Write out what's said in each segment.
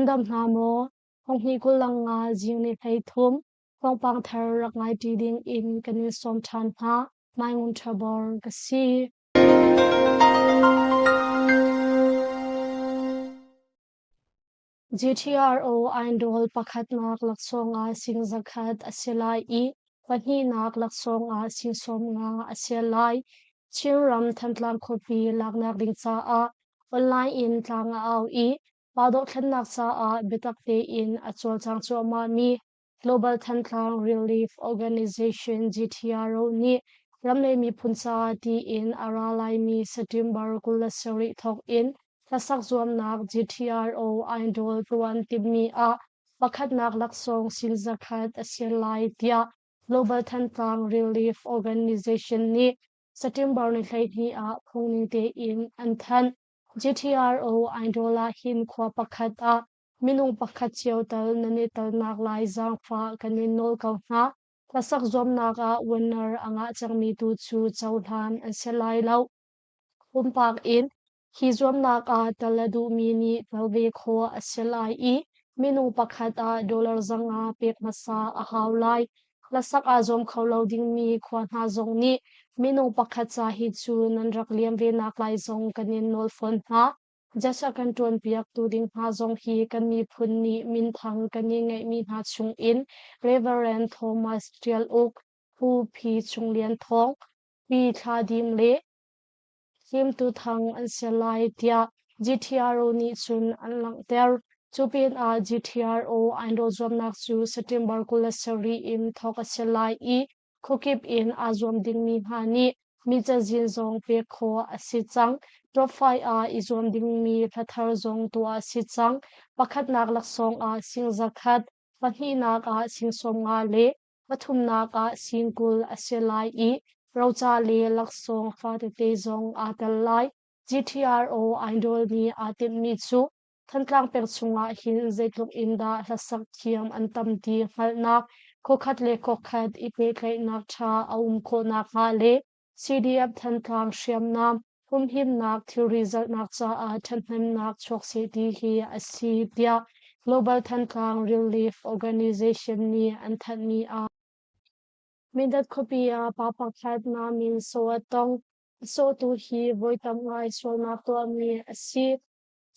dam hna maw? Honghnih 25 zing ni 13 thawngpang thar rak ngai ṭi ding in kan in sawm ṭhan hna. Mai Ngun Ṭha Bor ka si. GTRO Idol pakhatnak laksawng ah sing zakhat a si lai i pahnihnak laksawng ah sing 50 a si lai. Chinram Thantlang khuapi laknak ding caah online in tlang a au i pa dohthlennak caah biatak tein a cawlcang cuahmahmi Global Thantlang Relief Organization GTRO nih ram le miphun caah tiin a ra laimi September 27 thawk in hlasak zuamnak GTRO Idol tuan timmi ah pakhatnak laksawng sin zakhat a si lai tiah Global Thantlang Relief Organization nih September ni 12 ah phungning tein an thanh. GTRO Idol ah hin khua pakhat ah minung pakhat cio tal nan i telnak lai zaangfah kan in nawl ko hna. Hlasak zuamnak ah winner a ngah cangmi tu cu cohlan an si lai lo. Pumpak in hi zuamnak ah tel a duhmi nih tel ve khawh a si lai i minung pakhat ah dollar 500 pek hmasa a hau lai. Hlasak aa zuam kho lo dingmi khua hna zong nih minung pakhat ca hi cu nan rak liam ve nak lai zong kan in nawl fawn hna. Judge a kan ṭuanpiaktu ding hna zong hi kan miphun nih minthang kan i ngeihmi hna chungin Reverend Thomas Ṭial Uk, Pu Phi Chung Lian Thawng, Pi Thla Dim le Fimtu Thang an si lai tiah GTRO nih cun an langhter. Cu pinah GTRO an zuamnak cu September 27 in thawk a si lai i Khuakip in aa zuam dingmi hna nih mi cazin zong pek khawh a si cang. Top 5 ah i zuam dingmi hlathar zong tuah a si cang. Pakhatnak laksawng ah sing zakhat, pahnihnak ah sing 50 le pathumnak ah sing 20 a si lai i roca le laksawng fatete zong aa tel lai. GTRO Idol nih aa timhmi cu Thantlang peng chungah hin zeitluk in dah hlasak thiam an tam ti hngalhnak, khuakhat le khuakhat i pehtlaihnak ṭha a um khawh nakhnga le CDF Thantlang hriamnam humhimnak thilri zalhnak caah ṭhathnemnak chuak seh ti hi a si, tiah Global Thantlang Relief Organization nih an thanhmi ah Mindat khuapi ah pa pakhat namin so a tong. A sawhtu hi voi tam ngai sualnak tuahmi a si.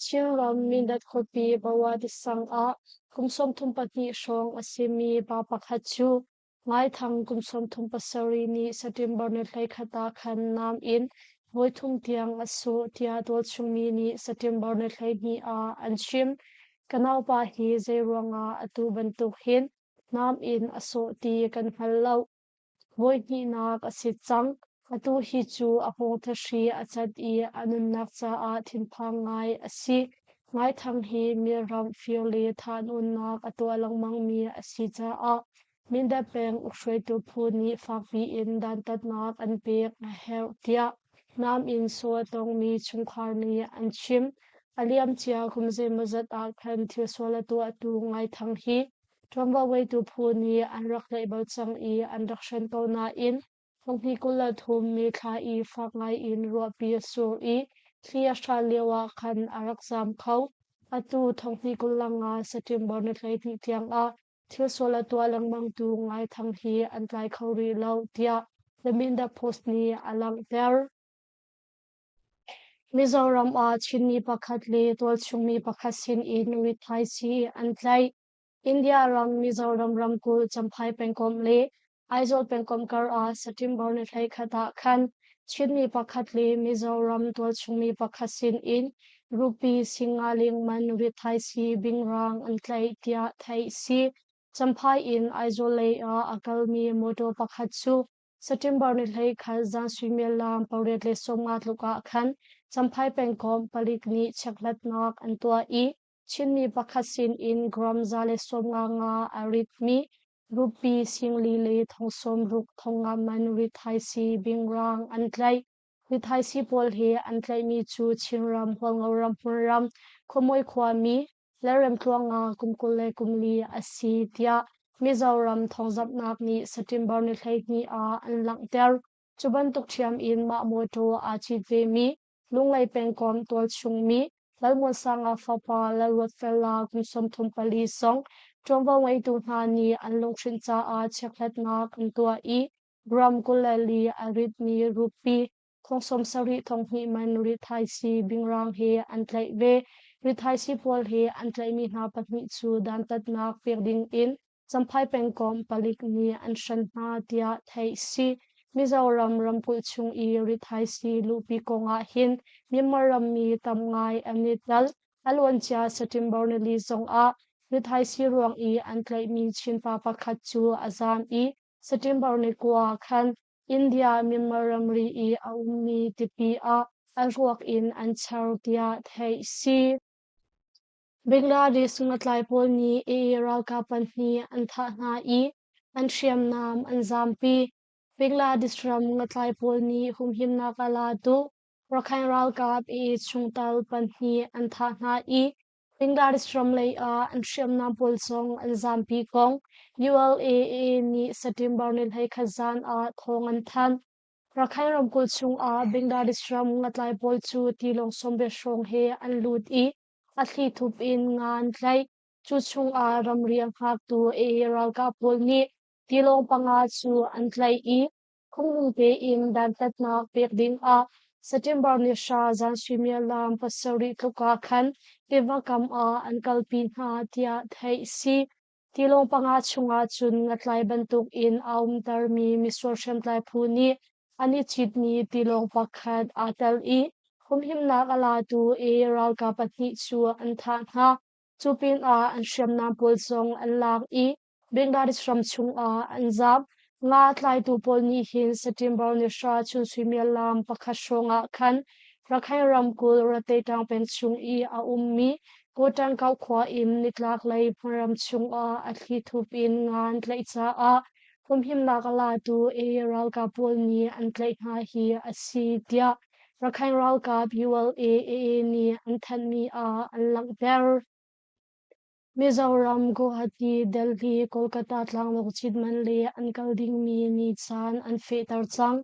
Chinram Mindat khuapi Bawa tisang ah kum 32 hrawng a simi pa pakhat cu Ngaithang kum 37 nih September ni 11 ah khan nam in voithum tiang a sawh tiah tualchungmi nih September ni 12 ah an chim. Ka naupa hi zeiruangah atu bantuk hin nam in a sawh ti kan hngal lo. Voihnihnak a si cang. Atu hi cu a hngawng thahri a cat i a nunnak caah thinphang ngai a si. Ngaithang hi mi ram fir le thahnawnnak a tuah lengmangmi a si caah Mindat peng ukhruaitu phu nih fakpi in dantatnak an pek a herh tiah nam in saw a tongmi chungkhar nih an chim. A liamcia kum zeimawzat ah khan thil sual a tuahtu Ngaithang hi Ṭuanvo ngeitu phu nih an rak tlaih bal cang i an rak hren ko nain Fanghnih 23 May thla i fak ngaiin ruahpi a sur i thli a hran lioah khan a rak zaam kho. Atu thonghnih 25 September ni 12 tiangah thil sual a tuah lengmangtu Ngai Thang hi an tlai kho rih lo, tiah The Minda Post nih a langhter. Mizoram ah Chinmi pakhat le tualchungmi pakhat sinin rithaisii an tlaih. India ram Mizoram ramkulh Champhai pengkomh le Aizawl pengkomh kar ah September ni 11 ah khan Chinmi pakhat le Mizoram tualchungmi pakhat sinin rupee singa lengman rithaisii bingrang an tlaih tiah theih a si. Champhai in Aizawl lei ah a kalmi motor pakhat cu September ni 11 zan suimilam 8:50 tluk ah khan Champhai pengkomh palik nih chekhlatnak an tuah i Chinmi pakhat sinin gram 155 a ritmi rupee singli le thong 60 thong nga man rithaisii bingrang an tlaih. Rithaisii pawl hi an tlaihmi cu Chinram, Hualngoram hmunram, Khuamuai khuami, Lalremtluanga kum 24 a si tiah Mizoram thawngzamhnak nih September ni 12 ah an langhter. Cu bantuk ṭhiam in mah mawṭaw aa cit vemi Lunglei pengkomh tualchungmi Lalmuansanga fapa Lalruatfela kum 34 zong ṭuanvo ngeitu hna nih an lunghrinh caah chekhlatnak an tuah i gram 24 a ritmi rupee thong 70 thong hnih man rithaisii bingrang he an tlaih ve. Rithaisii pawl he an tlaihmi hna pahnih cu dantatnak pek ding in Champhai pengkomh palik nih an hren hna tiah theih si. Mizoram ramkulh chung i rithaisii luhpi kong ah hin Myanmar rammi tam ngai an i tel. A luancia September nili zong ah rithaisii ruang i an tlaihmi Chin pa pakhat cu a zaam i September ni kua khan India Myanmar ramri i a ummi tipi ah a ruak in an char tiah theih si. Bangladesh ngatlai pawl nih AA ralkap pahnih an thah hna i an hriamnam an zampi. Bangladesh ram ngatlai pawl nih humhimnak a latu Rakhine ralkap AA chungtel pahnih an thah hna i Bangladesh ram lei ah an hriamnam pawl zong an zampi kong ULAA nih September ni 21 zan ah thawng an thanh. Rakhine ramkulh chungah Bangladesh ram ngatlai pawl cu tilawng 80 hrawng he an lut i a thlithup in nga an tlaih. Cu chungah ramri a hngaktu AA ralkap pawl nih tilawng panga cu an tlaih i phungning tein dantatnak pek dingah September ni hra zan suimilam pasarih tluk ah khan tiva kam ah an kalpi hna tiah theih a si. Tilawng panga chungah cun ngatlai bantukin aa umtermi misual hriamtlai phu nih an i citmi tilawng pakhat aa tel i humhimnak a latu i ralkap pahnih cu an thah hna. Cu pinah an hriamnam pawl zong an lak i Bangladesh ram chungah an zaam. Nga tlaitu pawl nih hin September ni hra chun suimilam pakhat hrawngah khan Rakhine ramkulh Rateṭang peng chung i a ummi Kawṭangkauh khua in nitlaklei hmunram chungah a thlithup in nga an tlaih caah humhimnak a latu AA ralkap pawl nih an tlaih hna hi a si tiah Rakhine ralkap ULA-AA nih an thanhmi ah an langhter. Mizoram, Guwahati, Delhi, Kolkata tlanglawng cit man le an kal dingmi ni caan an fehter cang.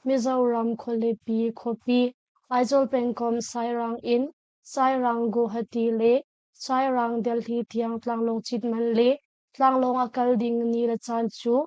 Mizoram khualipi khuapi Aizawl pengkomh Sairang in Sairang Guwahati le Sairang Delhi tiang tlanglawng cit man le tlanglawng a kal ding ni le caan cu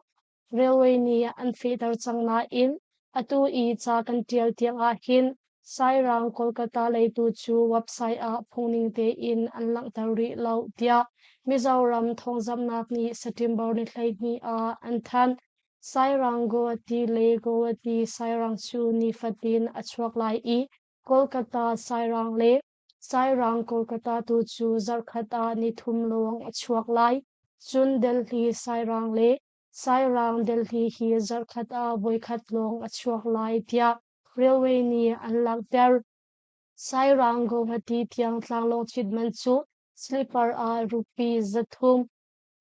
railway nih an fehter cang nain atu i ca kan ṭial tiang ahhin Sairang Kolkata lei tu cu website ah phungning tein an langhter rih lo tiah Mizoram thawngzamhnak nih September ni 12 ah an thanh. Sairang Guwahati le Guwahati Sairang cu nifatin a chuak lai i Kolkata Sairang le Sairang Kolkata tu cu zarhkhat ah nithum lawng a chuak lai. Cun Delhi Sairang le Sairang Delhi hi zarhkhat ah voikhat lawng a chuak lai tiah railway nih an langhter. Sairang Guwahati tiang tlanglawng cit man cu sleeper ah rupee 300,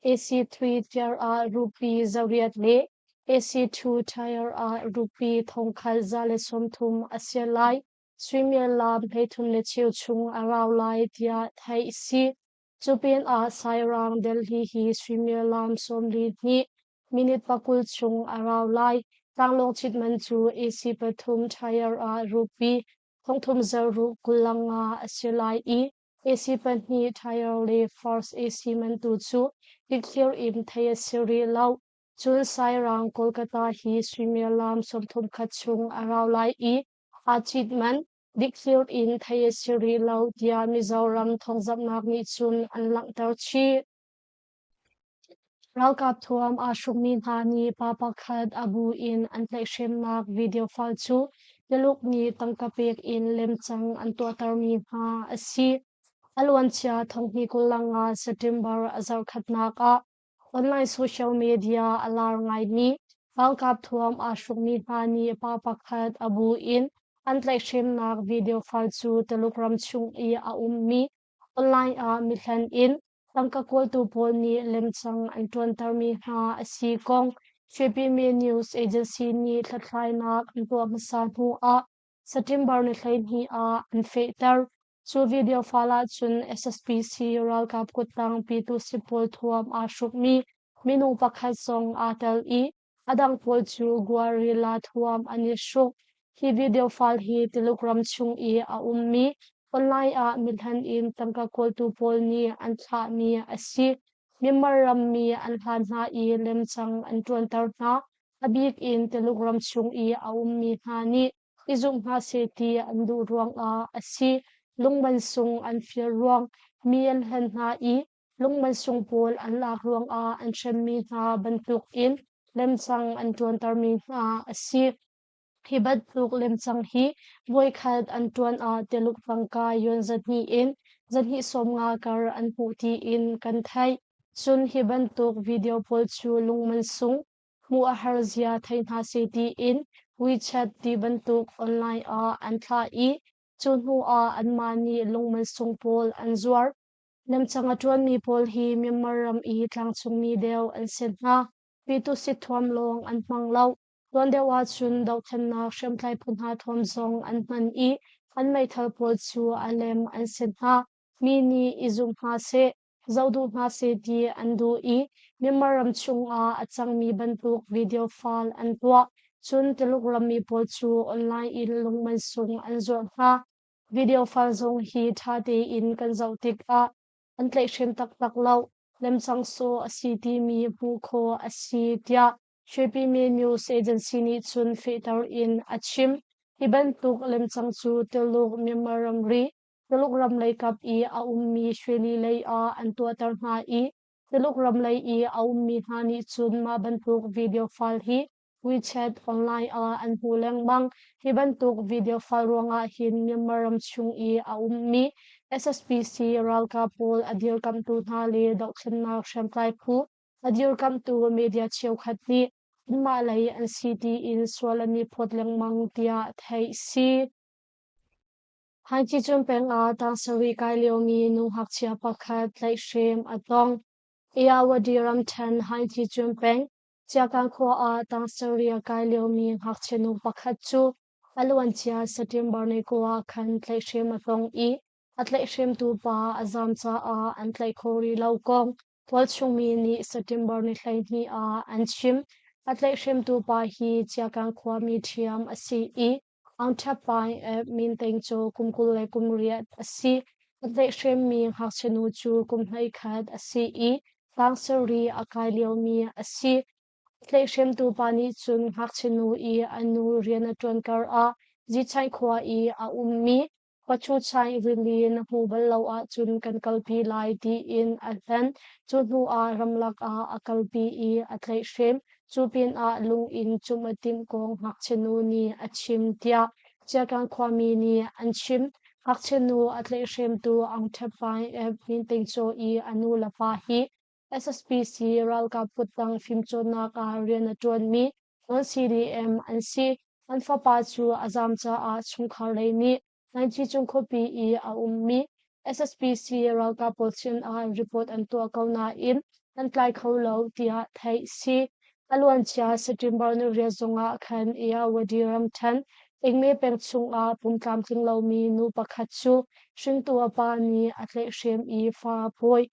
AC3 tier ah rupee 800 le AC2 tier ah rupee 1130 a si lai. Suimilam 33 le cheu chung a rau lai tiah theih a si. Cu pinah Sairang Delhi hi suimilam 42 minute 20 chung a rau lai. Tlanglawng cit man cu AC pathum tier ah rupee thongthum zaruk 25 a si lai i AC pahnih tier le first AC man tu cu dikthlir in theih a si rih lo. Cun Sairang Kolkata hi suimilam 31 chung a rau lai i aa cit man dikthlir in theih a si rih lo tiah Mizoram thawngzamhnak nih cun an langhter chih. Ralkap thuam aa hrukmi hna nih pa pakhat a bu in an tlaihhremnak video file cu Tuluk nih tangka pek in lemcang an tuahtermi hna a si. A luancia thonghnih 25 September a zarhkhatnak ah Online social media a lar ngaimi ralkap thuam aa hrukmi hna nih pa pakhat a bu in an tlaihhremnak video file cu Tuluk ram chung i a ummi online ah mihlen in tangka kawltu pawl nih lemcang an ṭuantermi hna a si kong Shwepyme News Agency nih hlathlainak an tuah hmasa hnu ah September ni 12 ah an fehter. Cu video file ahcun SSPC ralkap kuttang Pyitusi pawl thuam aa hrukmi minung pakhat zong aa tel i a dang pawl cu guerrilla thuam an i hruk. Hi video file hi Tuluk ram chung i a ummi Online ah mihlan in tangka kawltu pawl nih an thlahmi a si. Myanmar rammi an hlan hna i lemcang an ṭuanter hna. A bik in Tuluk ram chung i a ummi hna nih i zumh hna seh ti an duh ruangah a si. Lungman sung an fir ruang, mi an hlen hna i lungman sung pawl an lak ruangah an hremmi hna bantukin lemcang an ṭuantermi hna a si. Hi bantuk lemcang hi voikhat an ṭuan ah Tuluk tangka yuan 200 in 250 kar an hmuh tiin kan theih. Cun hi bantuk video pawl cu lungman sung hmuh a har zia thei hna seh tiin WeChat ti bantuk online ah an thlah i cu hnu ah anmah nih lungman sung pawl an zuar. Lemcang a ṭuanmi pawl hi Myanmar ram i tlangcungmi deuh an si hna. Pitusit thuam lawng an hmang lo. Tuan deuh ahcun dohthlennak hriamtlai phu hna thuam zong an hman i an meithal pawl cu a lem an si hna. Mi nih i zum hna seh, zoh duh hna seh ti an duh i Myanmar ram chungah a cangmi bantuk video file an tuah. Cun Tuluk rammi pawl cu online in lungman sung an zuarh hna. Video file zong hi ṭha tein kan zoh tikah an tlaihhrem taktak lo. Lemcang sawh a si timi hmuh khawh a si tiah Shwepime News Agency nih cun fehter in a chim. Hi bantuk lemcang cu Tuluk Myanmar ramri Tuluk ram leikap i a ummi Shweli lei ah an tuahter hna i Tuluk ram lei i a ummi hna nih cun mah bantuk video file hi WeChat online ah an hmu lengmang. Hi bantuk video file ruangah hin Myanmar ram chung i a ummi SSPC ralkap pawl a dirkamhtu hna le dohthlennak hriamtlai phu a dirkamhtu media cheukhat nih anmah lei an si tiin sual an i phawt lengmang tiah theih si. Haicicun peng ah tangsarih kai liomi nu ngakchia pakhat tlaihhrem a tong. Ayeyarwady ramṭhen Haicicun peng Ciakang khua ah tangsarih a kai liomi ngakchia nu pakhat cu a luancia September ni kua ah khan tlaihhrem a tong i a tlaihhremtu pa a zaam caah an tlaih kho rih lo kong tualchungmi nih September ni 12 ah an chim. A tlaihhremtu pa hi Ciakang khuami ṭhiam a si i Aung Ṭhap Paing Min Teng cu kum 28 a si. A tlaihhremmi ngakchia nu cu kum 11 a si i tangsarih a kai liomi a si. Tlaihhremtu pa nih cun ngakchia nu i a nu rian a ṭuan karah Zichain khua i a ummi Khuachuchain rili na hmu bal lo ahcun kan kalpi lai tiin a hlen. Cu hnuah ramlak ah a kalpi i a tlaihhrem. Cu pinah lung in cumh a timh kong ngakchia nu nih a chim tiah Ciakang khuami nih an chim. Ngakchia nu a tlaihhremtu Aung Ṭhep Paing Min Ting Caw i a nu le pa hi SSPC ralkap kuttang fimcawnnak ah rian a ṭuanmi non-CDM an si. An fapa cu a zaam caah chungkhar lei nih Nainchicung khuapi i a ummi SSPC ralkap pawl sinah report an tuah ko nain an tlai kho lo tiah theih si. A luancia September ni riat zongah khan Ayeyarwady ramṭhen Ingme peng chungah pumtlamtling lomi nu pakhat cu hringtu a pa nih a tlaihhrem i fa a pawi.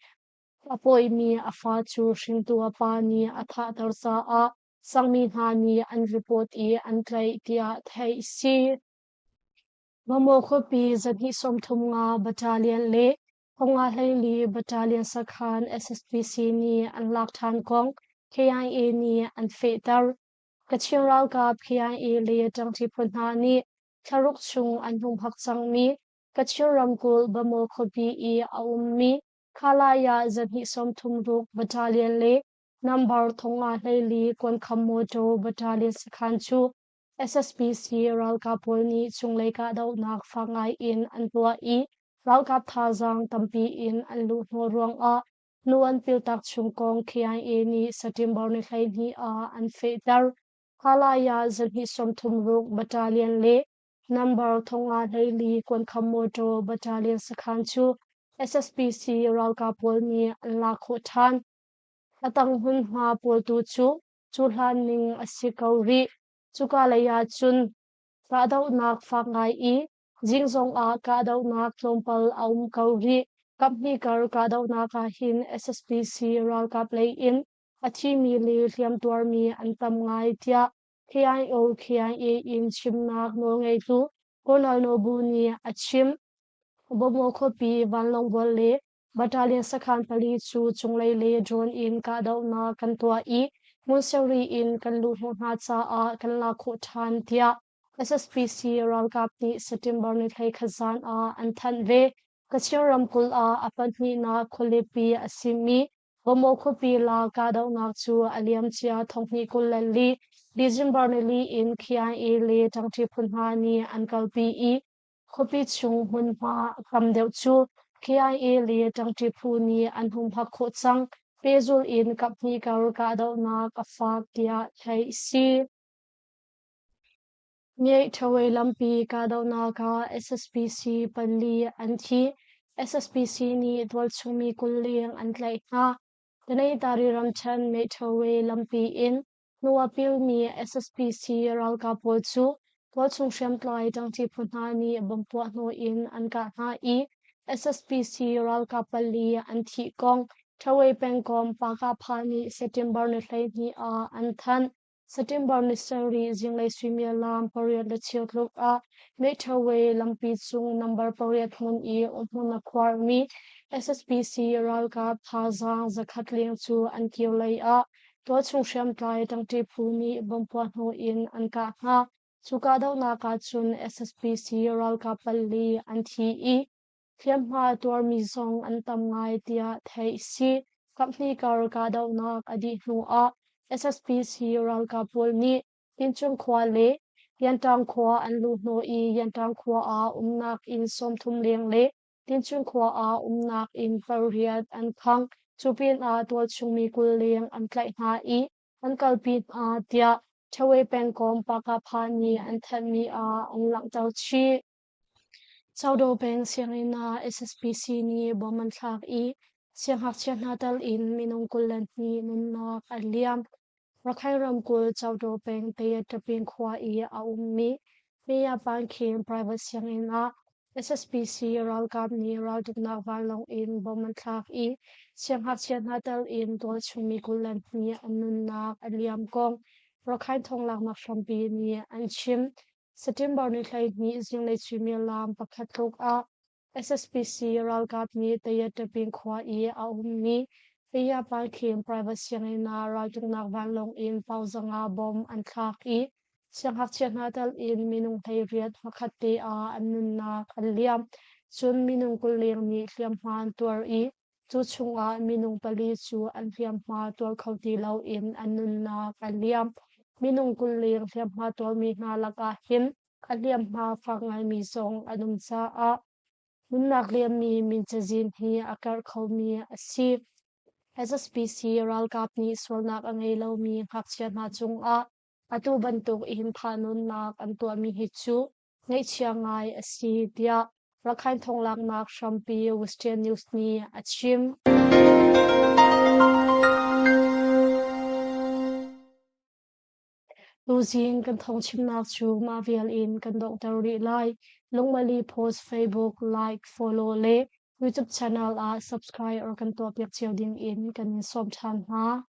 A pawimi a fa cu hringtu a pa nih a thahter caah sangmi hna nih an report i an tlaih tiah theih si. Mamaw khuapi 235 Battalion le 524 Battalion sakhan SSPC nih an lak ṭhan kong KIA nih an fehter. Kachin ralkap KIA le ṭangṭi phu hna nih thlaruk chung an humhak cangmi Kachin ramkulh Bamaw khuapi i a ummi Khalaya 236 Battalion le Number 524 Kuankham Motor Battalion sakhan cu SSPC ralkap pawl nih cunglei kahdohnak fak ngai in an tuah i ralkap thazaang tampi in an luh hnawh ruangah hnu an piltak chung kong KIA nih September ni 12 ah an fehter. Halaya 236 Battalion le Number 524 Kuankham Motor Battalion sakhan cu SSPC ralkap pawl nih an lak khawh ṭhan. A tang hmunhma pawl tu cu cuhlan ning a si ko rih. Cuka lei ah cun kahdohnak fak ngai i zing zongah kahdohnak tlawmpal a um ko rih. Kaphnih kar kahdohnak ah hin SSPC ralkap lei in a thimi le hliamtuarmi an tam ngai tiah KIO KIA in chimnak nawlngeitu Colonel Nobu nih a chim. Bawmaw khuapi vanlawngbual le Battalion sakhan pali cu cunglei le drone in kahdohnak kan tuah i hmunseri in kan luhhnawh hna caah kan lak khawh ṭhan, tiah SSPC ralkap nih September ni 11 zan ah an thanh ve. Kachin ramkulh ah a pahnihnak khualipi a simi Bawmaw khuapi la kahdohnak cu a liamcia thonghnih 24 December nili in KIA le ṭangṭi phu hna nih an kalpi i Khuapi chung hmunhma tam deuh cu KIA le ṭangṭi phu nih an humhak khawh cang. Pehzulh in kaphnih kar kahdohnak a fak tiah theih a si. Ngeihṭhawei lampi kahdohnak ah SSPC pali an thi. SSPC nih tualchung mi 20 leng an tlaih hna. Tanaytari ramṭhen Meihṭhawei lampi in Hnu a pilmi SSPC ralkap pawl cu tualchung hriamtlai ṭangṭi phu hna nih bomb puahhnawh in an kah hna i SSPC ralkap pali an thih kong Ṭhawei pengkomh Pakapha nih September ni 12 ah an thanh. September ni sarih zinglei suimilam pariat le cheu tluk ah Meṭhawei lampi cung number pariat hmun i umhmun a khuarmi SSPC ralkap thazaang zakhat leng cu an kir lei ah Tualchung hriamtlai ṭangṭi phu nih bomb puahhnawh in an kah hna. Cu kahdohnak ah cun SSPC ralkap pali an thi i hliamhma a tuarmi zong an tam ngai tiah theih a si. Kaphnih kar kahdohnak a dih hnu ah SSPC ralkap pawl nih Tinchung khua le Yantang khua an luhhnawh i Yantang khua ah umnak inn 30 leng le Tinchung khua ah umnak inn pariat an khangh. Cu pinah tualchung mi 20 leng an tlaih hna i an kalpi hna tiah Ṭhawei pengkomh Pakapha nih an thanhmi ah an langhter chih. Chawdaw peng sianginn ah SSPC nih bom an thlak i siangngakchia hna tal in minung 22 nunnak an liam. Rakhine ramkulh Chawdaw peng Tayatapin khua i a ummi Mya Pankhin private sianginn ah SSPC ralkap nih raltuknak vanlawng in bom an thlak i siangngakchia hna tel in tualchung mi 22 an nunnak a liam kong Rakhine thawnglaknak hrampi nih an chim. September ni 12 zinglei suimilam pakhat tluk ah SSPC ralkap nih Tayatapin khua i a ummi Tayapalkhin private sianginn ah raltuknak vanlawng in pauzanga bom an thlak i siangngakchia hna tel in minung 18 hmakhat te ah an nunnak an liam. Cun minung 20 leng nih hliamhma an tuar i cu chungah minung pali cu an hliamhma tuar kho ti loin an nunnak a liam. Minung 20 leng hliamhma tuarmi hna lakah hin a hliamhma fak ngaimi zong an um caah nunnak liammi min cazin hi a karh khomi a si. SSPC ralkap nih sualnak a ngei lomi ngakchia hna cungah atu bantuk in thahnawnnak an tuahmi hi cu ngaihchia ngai a si tiah Rakhine thonglaknak hrampi Western News nih a chim. Tuzing kan thawngchimnak cu mah vial in kan donghter rih lai. Lungmali Post Facebook like, follow le YouTube channel ah subscribe or kan tuahpiak cio ding in kan in sawm ṭhan hna.